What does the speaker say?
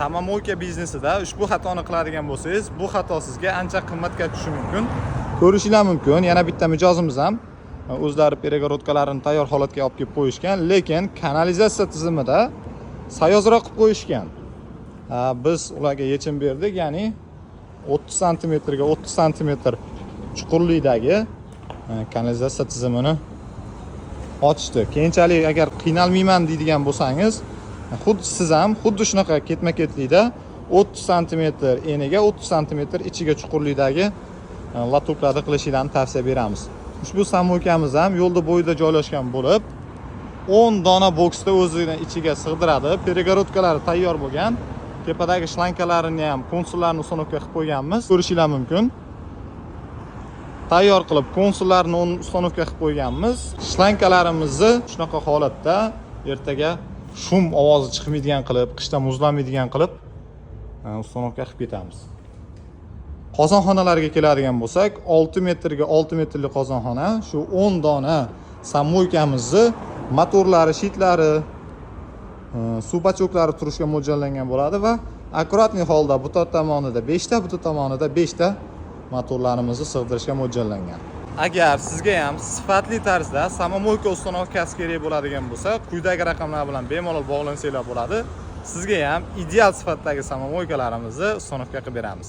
Самомойка biznesida ushbu xatoni qiladigan bo'lsangiz, bu xato sizga ancha qimmatga tushishi mumkin. Ko'rishinglar mumkin, yana bitta mijozimiz ham o'zlari перегородка larini tayyor holatga olib kelib qo'yishgan, lekin kanalizatsiya tizimida sayozroq qilib qo'yishgan. Biz ularga yechim berdik, ya'ni 30 santimetrga 30 santimetr chuqurlikdagi kanalizatsiya tizimini ochdi. Keyinchalik agar qiynalmayman deydigan bo'lsangiz, xuddi siz ham xuddi shunaqa ketma ketlikda 30 santimetr eniga, 30 santimetr ichiga chuqurlikdagi лоток larni qilishinglarni tavsiya beramiz. Ushbu самомойка miz ham yo'lda bo'yida joylashgan bo'lib, 10 dona boksda o'zini ichiga sig'diradi. Перегородка lari tayyor bo'lgan. Tepadagi shlankalarini ham, konsullarni установка qilib qo'yganmiz. Ko'rishinglar mumkin. Tayyor qilib, konsullarni установка qilib qo'yganmiz. Shlankalaringizni shunaqa holatda ertaga шум ovozi chiqmaydigan qilib, qishda muzlamaydigan qilib установка qilib ketamiz. Qozonxonalarga keladigan bo'lsak, 6 metrga 6 metrli qozonxona, shu 10 dona самомойка mizni motorlari, щит lari, suv бачок lari turishga mo'ljallangan bo'ladi va аккуратный holda bu tomonida 5 ta, bu tomonida 5 ta motorlarimizni sig'dirishga mo'ljallangan. Agar sizga ham sifatli tarzda самомойка установка si kerak bo'ladigan bo'lsa, quyidagi raqamlar bilan bemalol bog'lansanglar bo'ladi. Sizga ham ideal sifatdagi самомойка larimizni установка qilib beramiz.